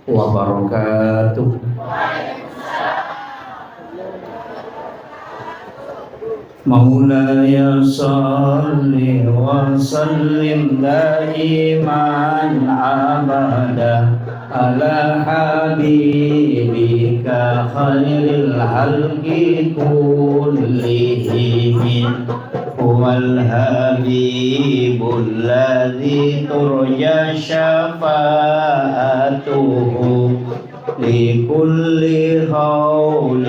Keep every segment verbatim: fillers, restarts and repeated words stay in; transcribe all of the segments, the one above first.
وبركاته. مولاي صل وسلم دائما أبدا على حبيبك خير الخلق كلهم. هو الحبيب الذي ترجى شفاعته لكل هول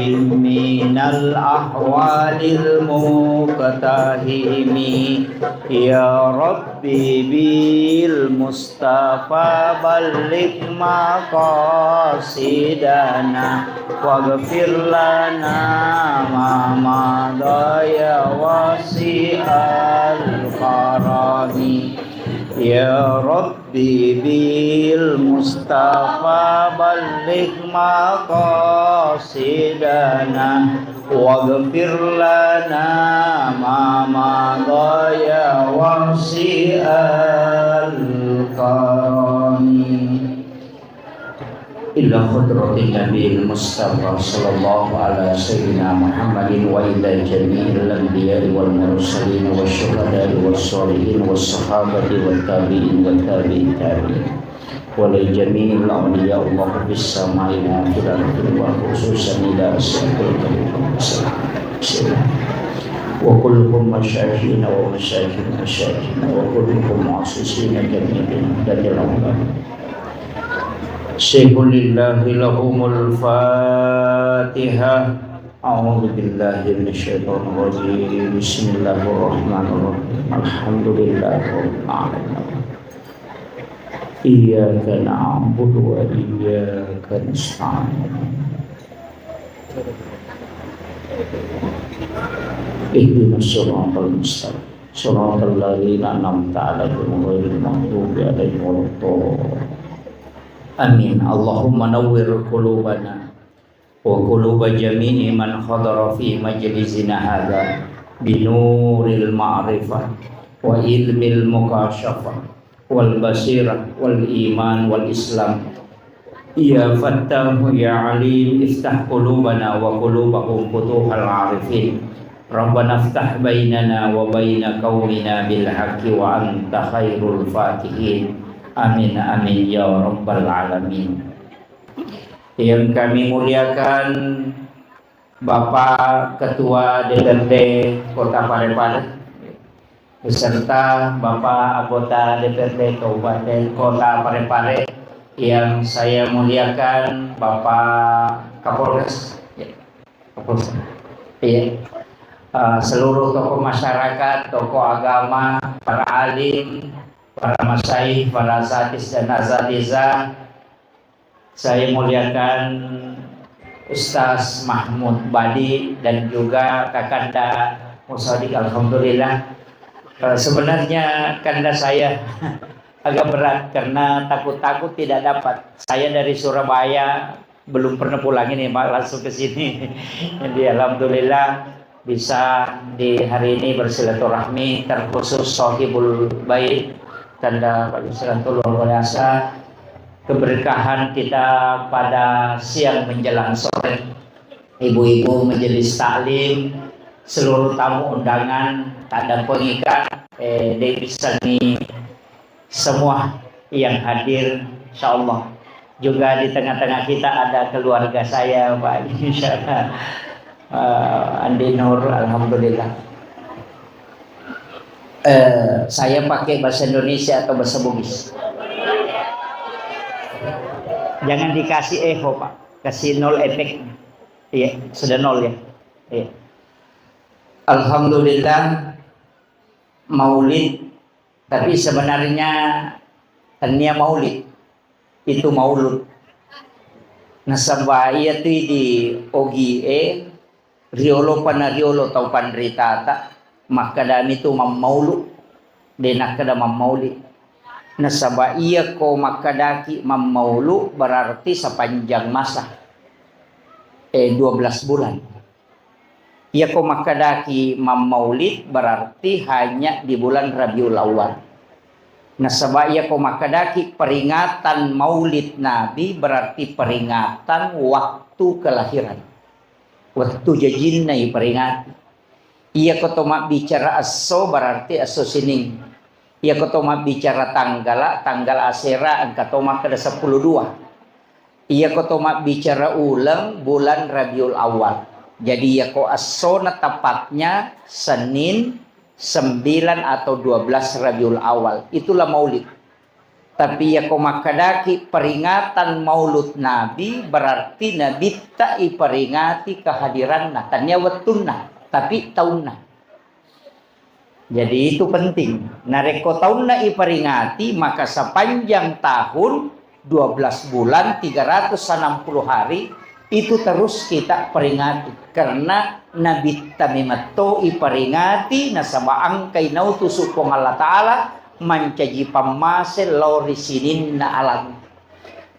من الأهوال المقتحم. يا رب بالمصطفى بلغ مقاصدنا واغفر لنا ما مضى يا واسع الكرم. يا رب بالمصطفى بلغ مقاصدنا واغفر لنا ما مضى يا واسع الكرم. إلى حضرة النبي المصطفى صلى الله على سيدنا محمد وإلى جميع الأنبياء والمرسلين والشهداء والصالحين والصحابة والتابعين والتابع التابعين. ولجميع الأولياء الله في السماء وفي الأرض وخصوصا إلى أصحاب الكريم والسلام. وكلهم مشايخنا ومشايخ مشايخنا وكلهم مؤسسين جميعا. سيكون لله لهم الفاتحة. أعوذ بالله من الشيطان الرجيم. بسم الله الرحمن الرحيم. الحمد لله رب العالمين. إياك نعبد وإياك نستعين. اهدنا الصراط المستقيم. صراط الذين أنعمت عليهم غير المغضوب عليهم ولا الضالين. آمين. اللهم نور قلوبنا وقلوب جميع من حضر في مجلسنا هذا بنور المعرفة وعلم المكاشفة والبصيرة والإيمان والإسلام. يا فتاح يا عليم، افتح قلوبنا وقلوبهم فتوح العارفين. ربنا افتح بيننا وبين قومنا بالحق وأنت خير الفاتحين. آمين، آمين يا رب العالمين. Yang kami muliakan Bapak Ketua D P R D Kota Parepare, beserta Bapak Anggota D P R D Kabupaten Kota Parepare yang saya muliakan, Bapak Kapolres, ya, Kapolres, ya, eh, seluruh tokoh masyarakat, tokoh agama, para alim, para masyayikh, para asatiz dan asatizah, saya muliakan Ustaz Mahmud Badi dan juga Kakanda Musadik. Alhamdulillah. Eh, sebenarnya kanda saya agak berat karena takut-takut tidak dapat. Saya dari Surabaya, belum pernah pulang ini, Pak, langsung ke sini. Jadi, alhamdulillah, bisa di hari ini bersilaturahmi, terkhusus Sohibul Bait, tanda Pak Yusran itu luar biasa. Keberkahan kita pada siang menjelang sore. Ibu-ibu majelis taklim, seluruh tamu undangan, tanda pengikat, eh, Dewi Sani, semua yang hadir, insya Allah. Juga di tengah-tengah kita ada keluarga saya, Pak. Insya Allah. Eh, Andi Nur, alhamdulillah. Eh, saya pakai bahasa Indonesia atau bahasa Bugis? Jangan dikasih echo, Pak. Kasih nol efek. Iya, sudah nol ya. Iya. Alhamdulillah, maulid, tapi sebenarnya tennia maulid, itu maulud. Nasaba iya tu di ogi e, riolo pana riolo tau panritata, makkedami tu mammaulu, de nakkeda mammauli. Nasaba iya ko makkedaki mammaulu berarti sepanjang masa, eh, dua belas bulan. Iyako makkedaki mammaulid berarti hanya di bulan Rabiul Awal. Nasaba iyako makkedaki peringatan Maulid Nabi berarti peringatan waktu kelahiran. Wettu jajinna iperingati. Iyako to mabbicara esso berarti esso Sining. Iyako to mabbicara tanggala, tanggal asera engka to makkeda seppulo dua. Iyako to mabbicara uleng, bulan Rabiul Awal. Jadi iyako essona tepatnya Senin sembilan atau dua belas Rabiul Awal. Itulah Maulid. Tapi iyako makkedaki peringatan Maulud Nabi, berarti Nabitta iperingati kehadiranna, tania wettunna, tapi taunna. Jadi itu penting. Narekko taunna iperingati, maka sepanjang tahun, dua belas bulan, tiga ratus enam puluh hari, itu terus kita peringati. Karena Nabitta memetto iperingati, nasaba engkai nautusu Puang Allah Ta'ala mancaji pammase lao ri sininna alam.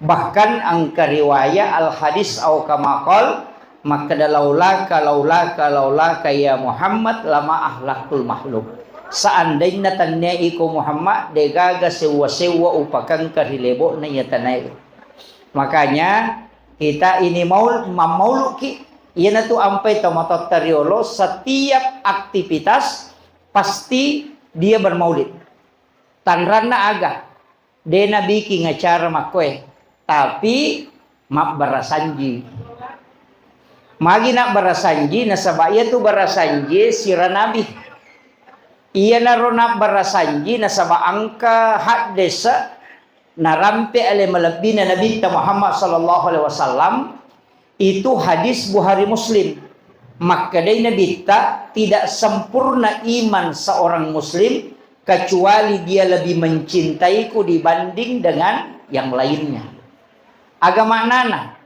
Bahkan engka riwaya al hadis au kama qal, makkeda, "Laulaka, laulaka, laulaka ya Muhammad lama ahlaktul makhluk." Seandainna tannia iko Muhammad, degaga sewwa-sewwa upakengka ri lebo'na iya tanae. Makanya kita ini maul-, mammauluki, iyanatu ampai tomatoatta riolo, setiap aktivitas pasti dia bermaulid. Tanranna aga? De nabiking acara makkoe, tapi mabbarasanji. Magi nabbarasanji? Nasaba iyatu barasanji sira nabi. Iyanaro nabbarasanji nasaba engka haddese narampe ale malebbina Nabitta Muhammad sallallahu alaihi wasallam. Itu hadis Bukhari Muslim. Makkedai Nabitta, tidak sempurna iman seorang muslim kecuali dia lebih mencintaiku dibanding dengan yang lainnya. Aga maknana?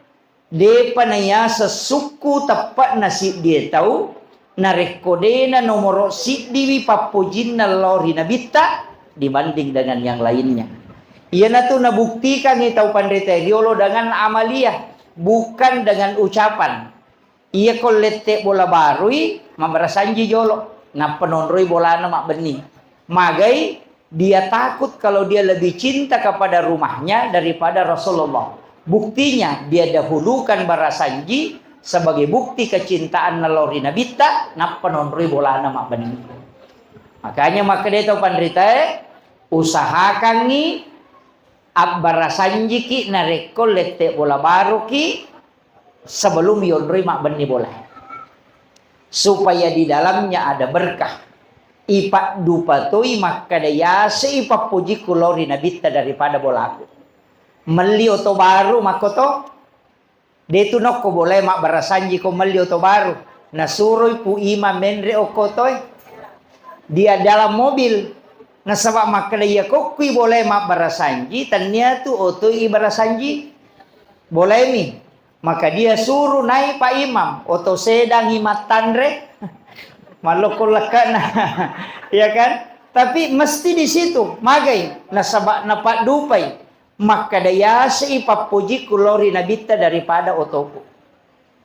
Depa nayaseng sukku teppe'na siddie tau, narekko dena nomoro siddiwi pappojinna lao ri Nabitta dibanding dengan yang lainnya. Iyanatu nabuktikangngi tau panrita riolo dengan amaliyah, bukan dengan ucapan. Iyako lette bola barui, mabbarasanji jolo, nappa nonroi bolana mabbenni. Magai? Dia takut kalau dia lebih cinta kepada rumahnya daripada Rasulullah. Buktinya, dia dahulukan barasanji sebagai bukti kecintaanna lao ri Nabitta, nappa nonroi bolana mabbenni. Makanya makkedai tau panritae, usahakangngi abbarasanjiki narekko lette bola baruki sebelum yonroi mabbenni bola, supaya di dalamnya ada berkah. Ipaddupa toi makkeda, yase ipappojikku lao ri Nabitta daripada bolaku. Melli oto baru makkoto, detu nokko bolae mabbarasanjiko melli oto baru. Nasuroi Pu Imam menre okko otoe. Dia dalam mobil. Nasaba makkeda, iya kokkui bolae mabbarasanji, tannia tu otoi ibarasanji. Bolaemi. Maka dia suruh naik Pak Imam, oto sedangi mattanre, mallokko lekkana. Ya kan? Tapi mesti di situ, magai, nasaba napaddupai, makkeda, yase ipappojikku lao ri Nabitta daripada otoku.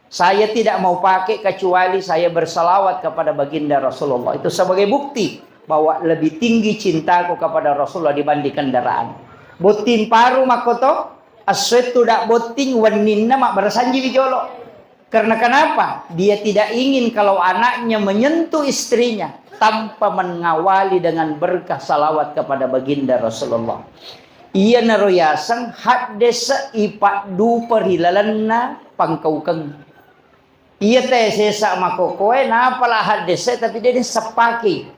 Saya tidak mau pakai kecuali saya bersalawat kepada baginda Rasulullah. Itu sebagai bukti bahwa lebih tinggi cintaku kepada Rasulullah dibanding kendaraan. Botting paru makkoto, essoe tudang botting, wenninna mabbarasanjiwi jolo. Karena kenapa? Dia tidak ingin kalau anaknya menyentuh istrinya tanpa mengawali dengan berkah salawat kepada baginda Rasulullah. Iyanaro yaseng haddese ipaddupa ri lalenna pangkaukeng. Iya te sesa makokoe, napala haddese tapi de seppaki.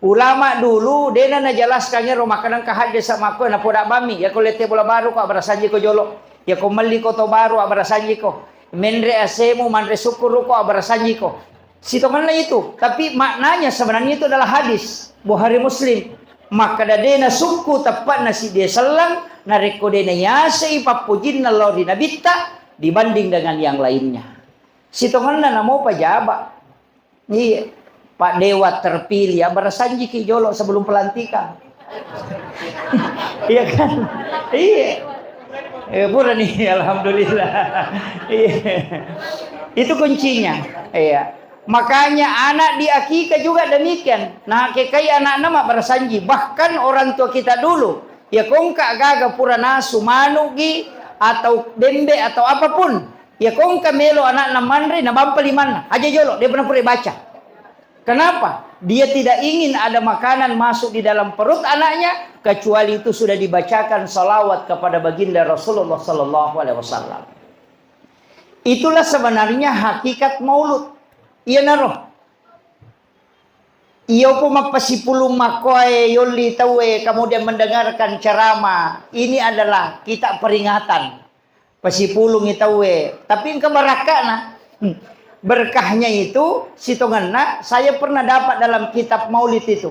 Ulama dulu dena najelaskan ero makkeda engka haddese makkoe, napoda bammi, yako lette bola baru ko abbarasanjiko jolo, yako melliko to baru abbarasanjiko, menre asemu, manre sukkuruko abbarasanjiko. Sitongenna itu, tapi maknanya sebenarnya itu adalah hadis Bukhari Muslim. Makkeda dena sukku teppe'na siddie selleng, narekko dena yasei pappojinna lao ri Nabitta dibanding dengan yang lainnya. Sitongenna namo pajaba. Iya. Pak Dewa terpilih, ya, barasanjiki jolo sebelum pelantikan. Iya kan? Iya. Eh, pura nih, alhamdulillah. Iya. Itu kuncinya. Iya. Makanya anak diakikah juga demikian. Nah, kekai anakna mabbarasanji. Bahkan orang tua kita dulu, ya kongka gaga pura nasu manu'gi atau bembe atau apapun. Ya kongka melo anakna manre, nabampa limanna. Aja jolo, dia pernah pura baca. Kenapa? Dia tidak ingin ada makanan masuk di dalam perut anaknya, kecuali itu sudah dibacakan salawat kepada baginda Rasulullah sallallahu alaihi wasallam. Itulah sebenarnya hakikat maulud. Iyanaro. Iyopo mappasipulung makkoe yolli tauwe, kemudian mendengarkan ceramah. Ini adalah kita peringatan. Pasipulungi tauwe, tapi engka barakka'na. Hmm. Berkahnya itu, sitongenna, saya pernah dapat dalam kitab maulid itu.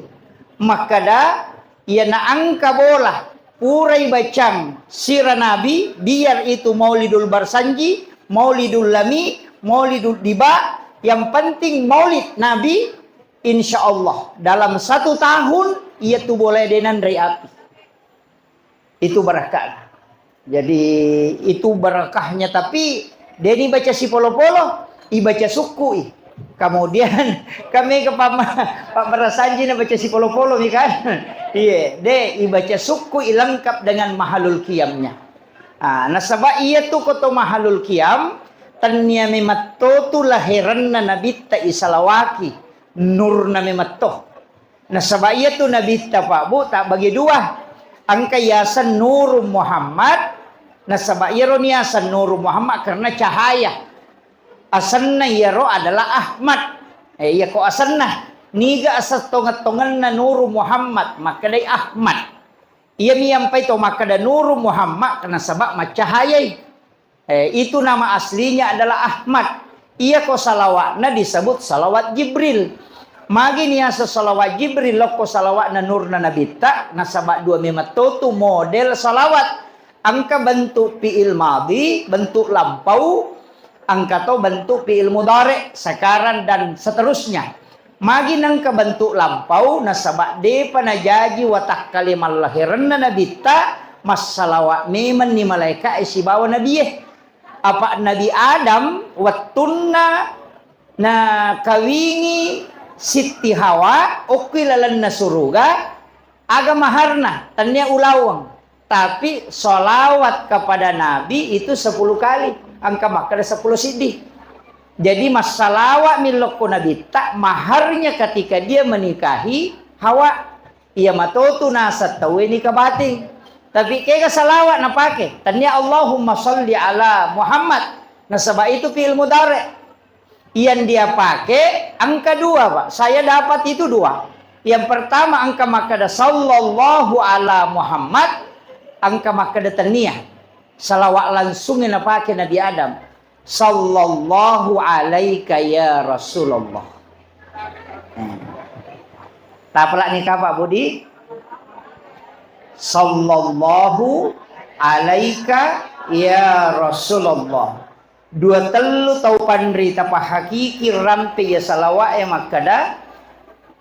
Makkada, iyana engka bola, purai bacang sira Nabi, biar itu Maulidul Barsanji, Maulidul Lami, Maulidul Diba, yang penting maulid Nabi, insya Allah, dalam satu tahun, iya tu bola denanre api. Itu barakka'na. Jadi, itu barakahnya, tapi deni baca sipolo-polo, ibaca sukku'i. Kemudian, kami ke pama-, pabbarasanji na baca sipolo-polo mi kan? Iya, de, ibaca sukku'i lengkap dengan mahalul qiyamnya. Ah, nasaba iya tu koto mahalul qiyam, tennia memetto tu lahiranna nabitta isalawaki, nurna memetto. Nasaba iyatu nabitta, Pak, Bu, tabbagi dua. Engka yaseng Nuru Muhammad, nasaba iyaro niyaseng Nuru Muhammad karena cahaya. Asenna iyaro adalah Ahmad. Eh, iyako asenna. Niga aseng tongeng-tongenna Nuru Muhammad, makkedai Ahmad. Iyami yampai to makkeda Nuru Muhammad, nasaba maccahayai. Eh, itu nama aslinya adalah Ahmad. Iyako salawa'na disebut salawat Jibril. Magi niaseng salawat Jibril, lokko salawa'na nurna nabitta, nasaba dua memetto tu model salawat. Engka bentuk fi'il madhi, bentuk lampau, engka to bentuk fi'il mudhari, sekarang dan seterusnya. Magi nengka bentuk lampau, nasaba depa najaji watakkale mallahirenna nabitta, massalawa memenni malaeka'e sibawa nabie. Apa Nabi Adam wettunna nakawingi Sitti Hawa okki lalenna suruga, aga maharna, tennia ulaweng. Tapi sholawat kepada Nabi itu sepuluh kali. Engka makkeda sepuluh siddi. Jadi, massalawat mi lokko Nabitta, maharnya ketika dia menikahi Hawa. Iya matotu naseng tauwe nikah batin. Tapi kega salawat napake? Tennia Allahumma sholli ala Muhammad. Nasaba itu fi'il mudhari. Yang dia pakai engka dua, Pak. Saya dapat itu dua. Yang pertama engka makkeda sallallahu ala Muhammad, engka makkeda tennia. Salawat langsung yang napake Nabi Adam. Sallallahu alaika ya Rasulullah. Hmm. Tapalak ni Pak Budi. Sallallahu alaika ya Rasulullah. Dua tellu tau panrita pahakiki rampe iya salawa'e makkeda,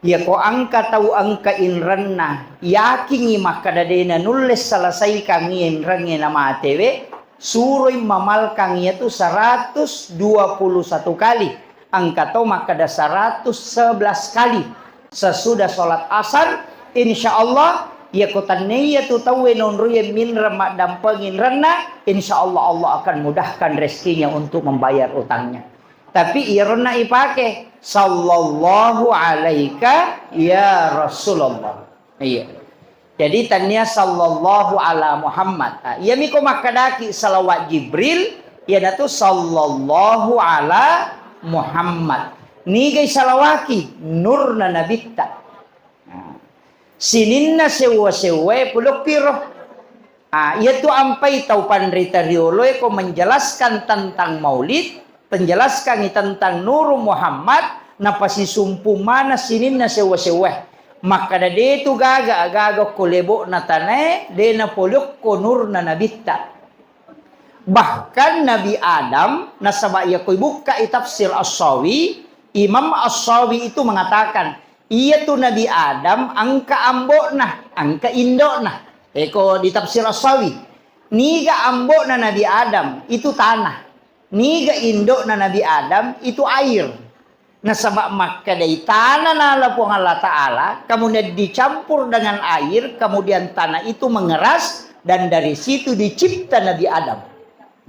iyako engka tau engka inrenna, yakingngi makkeda de nanulle salasaikangngi inrengnge namatewe, suroi mamalkang iyatu seratus dua puluh satu kali. Engka to makkeda seratus sebelas kali. Sesudah sholat asar, insya Allah, iyako tennaiya tu tauwe nonroiye minreng maddampengi inrenna, insya Allah, Allah akan mudahkan rezekinya untuk membayar utangnya. Tapi iyaronna ipake, sallallahu alaika ya Rasulullah. Iya. Jadi, tennia sallallahu ala Muhammad. Ah, iyami ko makkedaki salawat Jibril, iyanatu sallallahu ala Muhammad. Nigai salawaki? Nurna nabitta. Nah, sininna sewwa-sewwae pulokki ro. Ah, iyatu ampai tau panrita rioloe ko menjelaskan tentang maulid, penjelaskangi tentang Nuru Muhammad, napasisumpu mana sininna sewwa-sewwae. Makkeda, de tu gaga, gaga ko lebo'na tanae, de napoliokko nurna nabitta. Bahkan Nabi Adam, nasaba iya ko ibukkai tafsir As-Sawi, Imam As-Sawi itu mengatakan, iyatu Nabi Adam engka ambo'na, engka indo'na. Eko di tafsir As-Sawi. Niga ambo'na Nabi Adam, itu tanah. Niga indo'na Nabi Adam, itu air. Nasaba makkedai tanah nala Puang Allah Ta'ala, kemudian dicampur dengan air, kemudian tanah itu mengeras, dan dari situ dicipta Nabi Adam.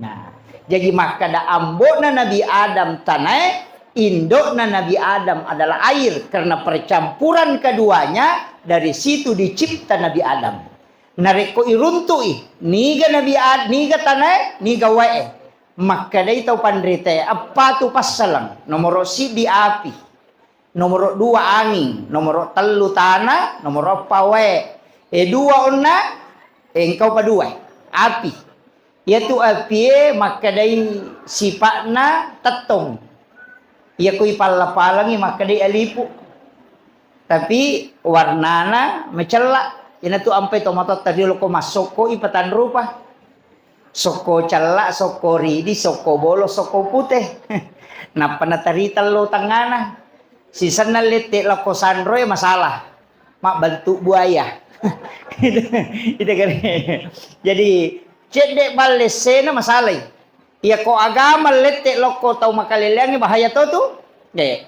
Nah, jadi makkeda ambo'na Nabi Adam tanae, indo'na Nabi Adam adalah air. Karena percampuran keduanya, dari situ dicipta Nabi Adam. Narekko iruntu'i, niga Nabi Ad-, niga tanae, niga wae. Makkedai tau panritae, eppa tu passaleng. Nomoro siddi api. Nomoro dua anging, nomoro tellu tanah, nomoro eppa wae. E dua onna, e engkau pa dua. Api. Iyatu apie makkedai sipa'na tettong. Iyako ipalla-palangi makkedai alipu. Tapi warnana macella. Inatu ampai tomatoatta riolo ko massokko ipatanrupa. Sokko cella, sokko ridi, sokko bolo, sokko pute. Nappa natari tello tangngana. Sisenna lette lokko sanroe masalah. Mabbentuk buaya. Itu kan. Jadi, cedde ballessena masalai. Iya ko agama lette lokko tau makaleleangnge bahaya to tu. De.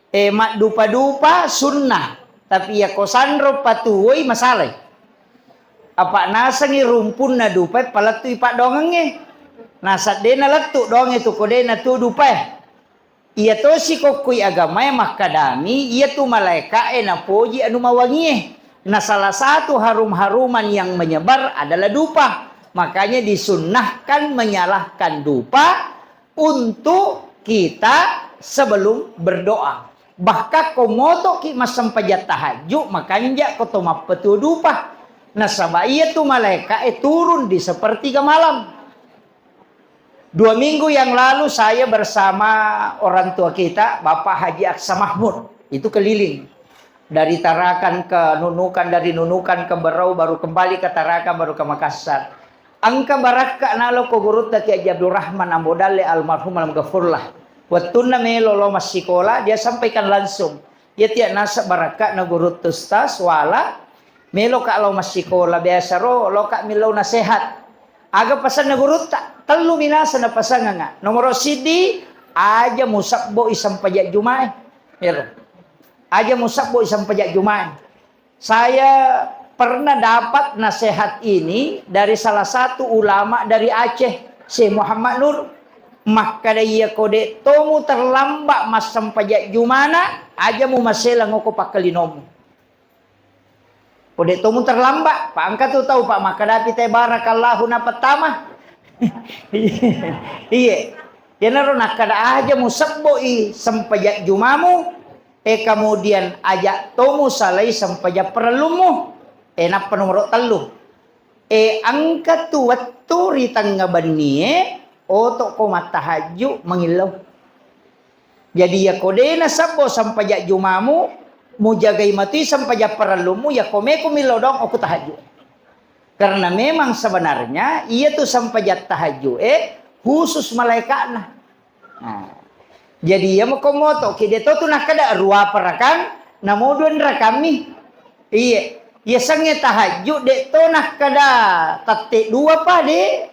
E, maddupa-dupa sunnah. Tapi iya ko sanro patuwoi masalai. Apa nasengi rumpunna dupae palettui paddoangengnge. Nasaddena lettu doangnge tu ko de natu dupae. Iya tosi kokkoi agamae makkadami, iyatu malaeka'e napoji anu mawangie. Nah, salah satu harum-haruman yang menyebar adalah dupa. Makanya disunnahkan menyalakan dupa untuk kita sebelum berdoa. Bahkan ko motoki massempajang tahajud, makanja ko to mappetu dupa. Nasaba iyatu malaeka'e turun di sepertiga malam. Dua minggu yang lalu saya bersama orang tua kita, Bapak Haji Aksa Mahmud. Itu keliling. Dari Tarakan ke Nunukan, dari Nunukan ke Berau, baru kembali ke Tarakan, baru ke Makassar. Engka barakka nalo ko gurutta Kiai Haji Abdul Rahman Ambo Dalle almarhum almaghfurlah. Wettunna melo lo massikola, dia sampaikan langsung. Dia tiap nasa barakka na gurutta Ustaz, wala, melo ka lo massikola, biasa ro, lo ka millau nasehat. Aga pasanna gurutta? Tellu minasa napasanganga. Nomoro siddi, aja musabbo i sempajak Jumae. Ero. Aja musabbo i sempajak Jumae. Saya pernah dapat nasihat ini dari salah satu ulama dari Aceh, Syekh Muhammad Nur. Makkada iya ko de tomu terlambat massempajak Jumana, aja mu maselang oko pakkalinomu. Ko de tomu terlambat, pa engka tu tau pa makkadapi te barakallahu na pertama. Iye. Iyanaro nakkada aja mu sebbo i sempajak Jumamu, E, kemudian aja tomu salai sempajang parellummu. E, nappa nomoro tellu. E, engka tu wettu ri tengnga bennie, oto ko mattahajju mangillau. Jadi, yako de nasabbo sempajang Jumamu, mujagai matui sempajang parellummu, yako meko millau doang okko tahajju. Karena memang sebenarnya iya tu sempajang tahajju e khusus malaikatna. Nah, jadi iya mako moto ki de to tu nakkeda rua parakang, namo dua rakammi. Iye, iya sengnge tahajju de to nakkeda tette dua pa de.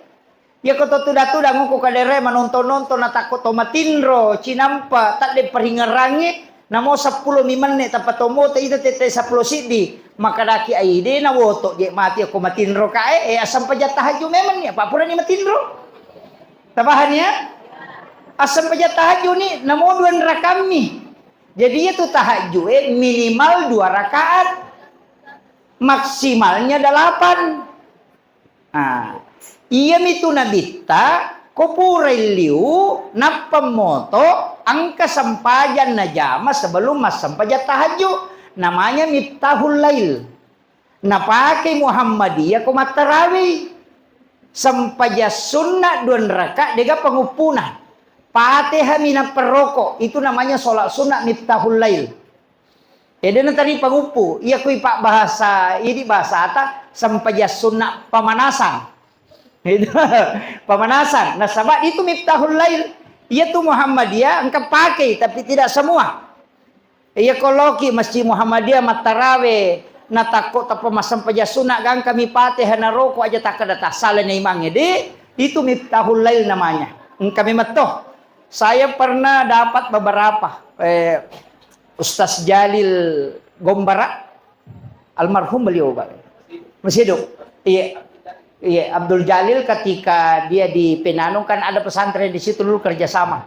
Iya ko to tuda-tuda ngoko kadere manonton-nonton natakko to matinro cinampa tadde paringerangnge namo seppulo mi menne tappa to moto ita tette seppulo siddi. Makadaki ai de na woto je mati ko matinro kae, e, asempajang tahajju memang ni apa purani matinro. Tapahani ya? Assempajang tahajud ni namo dua rakammi. Jadi iya tu tahajud e minimal dua rakaat. Maksimalnya delapan. Nah, iya mitu nabitta ko purai liu nappa moto engka sempajang najama sebelum massempajang tahajud. Namanya miftahul lail. Napake Muhammadiyah ko mattarawei. Sempajang sunna dua raka dega panguppuna. Fatihah minappa roko, itu namanya sholat sunat miftahul lail. Ede natari panguppu, iya kui pak bahasa, ini bahasa ata sempajang sunna pemanasan. Itu pemanasan. Nasaba itu miftahul lail. Iya tu Muhammadiyah engka pakai tapi tidak semua. Iya ko loki Masjid Muhammadiyah mattarawe, natakko tappa massempajang sunna gangkami Fatihah naroko aja takkeda tassala na imangnge de, itu miftahul lail namanya. Engka memetto. Saya pernah dapat beberapa, eh, Ustaz Jalil Gombara, almarhum beliau, Pak. Masih hidup? Iya. Iya, Abdul Jalil ketika dia di Penanung kan ada pesantren di situ dulu kerjasama.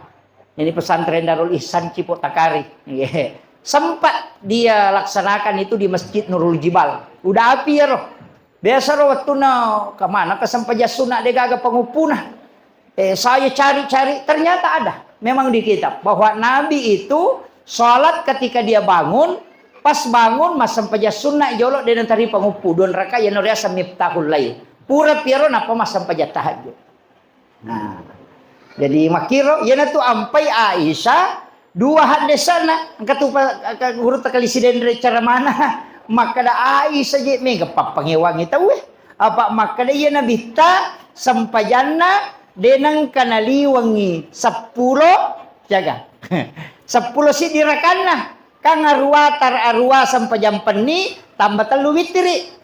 Ini pesantren Darul Ihsan Cipok Takari. Iya. Sempat dia laksanakan itu di Masjid Nurul Jibal. Udah api ya roh. Biasa ro wettunna kemana ke sempajang sunna de gaga penguppuna. Eh, saya cari-cari, ternyata ada. Memang di kitab bahwa Nabi itu sholat ketika dia bangun, pas bangun massempajang sunna jolo de natari penguppu dua rakaat yang riaseng miftahul lail. Pura piaro napa massempajang tahajud. Nah, jadi makkiro, iyanatu ampai Aisyah dua haddesana, engka tu pa-, ka-, guru takali sidenre cara mana, makkada Aisyah je mega pappangewangi tauwe. Apa makkada iya nabitta sempajanna denengka naliwengi seppulo, jaga. Seppulo siddi rakanna, kan arua tar-, arua sempajang penni tambah tellu witiri.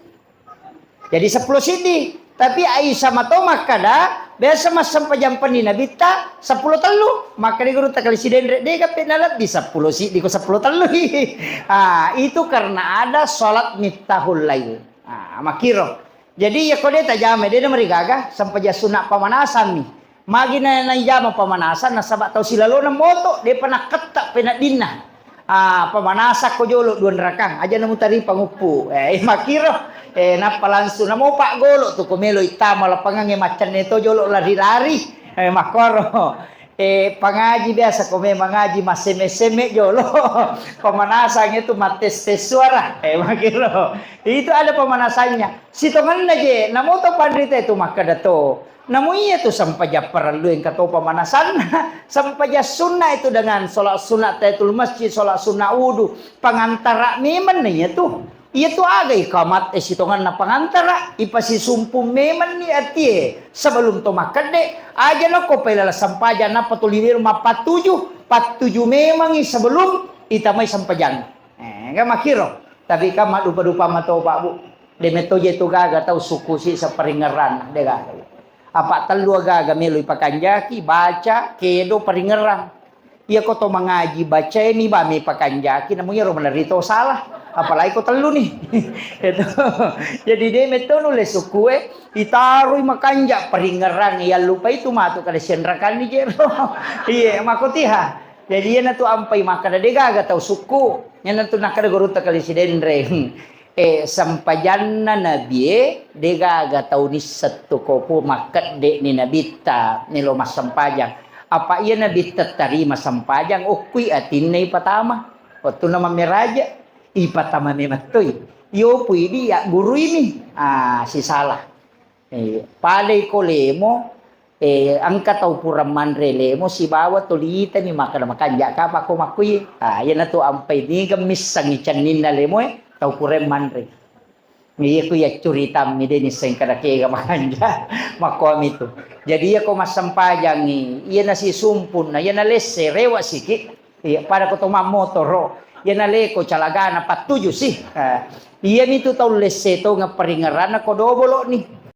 Jadi seppulo siddi. Tapi Aisyah mato makkada, biasa massempajang penni nabitta seppulo tellu. Makkada guru takali sidenre, dega pe nalebbi seppulo siddi ko seppulo tellu. Ah, itu karena ada sholat miftahul lail. Ah, makkiro. Jadi ya kode tajame, de namarigaga, sempajang sunna pamanasan mi. Magi na, naijama pamanasan, nasaba tau silalona moto, depa nakketta peneddinna. Ah, pamanasakko jolo dua rakang, aja namutari panguppu. Eh, makkiro, eh, nappa langsung namo paggolo tu ko melo ittama lapangangnge maccenne to jolo lari-lari. Eh, makkoro. Eh, pangaji biasa ko memang ngaji masseme-seme jolo. Pamanasang itu mattes-tes suara. Eh, makkiro. Itu ada pemanasannya. Sitongenna je, namo to panrita itu makkada to. Namu iya tu sempajang parellu engka to pemanasanna. Sempajang sunna itu dengan sholat sunat tahiyatul masjid, sholat sunat wudu. Pangantara memang na iya tu. Iya tu aga ikamat, eh, sitonganna pangantara, ipasisumpung memang ni atie sebelum to makkedde. Aja nako pailala sempajang napa tuli mapatuju, patuju memang sebelum itamai sempajang. Eh, enggak makkiro. Tapi kan maddupa-dupa mato, Pak, Bu. De metto je tu gaga tau sukku si saparingngerang, de gaga. Apa tellu gaga melo ipakanjaki, baca, kedo, paringngerang. Iya ko to mangaji, bacae mi ba mi pakanjaki, namu iyaro manerito salah. Apalagi ko tellu ni. Itu. Jadi de metto nulle sukkue, itaroi makanja paringngerang, iya lupa itu matu kada sianrakanni jero. Iya, makotiha. Jadi iyanatu ampai makkada de gaga tau sukku. Iyanatu nakkada gurutta kali sidenreng. Eh, sempajanna nabie, de gaga tau nisseng tu ko pu makkedde ni nabitta melo massempajang. Apa iya nabitta tarima sempajang, okkui atinna ipatama. Wettunna mammeraja, ipatama memettoi. Iyo pui di ya guru ini. Ah, sisala. Eh, palei ko lemo, eh, engka tau pura manre lemo sibawa tolitani makkada makanja kapa ko makkui. Ah, iyanatu ampai niga missengngi cenninna lemoe, tau pura manre. Iya ku iya curitammi de nisseng kada kega makanja. Makkuami tu. Jadi iya ko massempajangi, iya nasisumpun na, iya nalesse, rewa siki. Iya, pada ko to mammotoro. Iya naleko calagana pattuju si. Ah, iya mitu tau lesse to ngaparingeranna ko dobolo ni.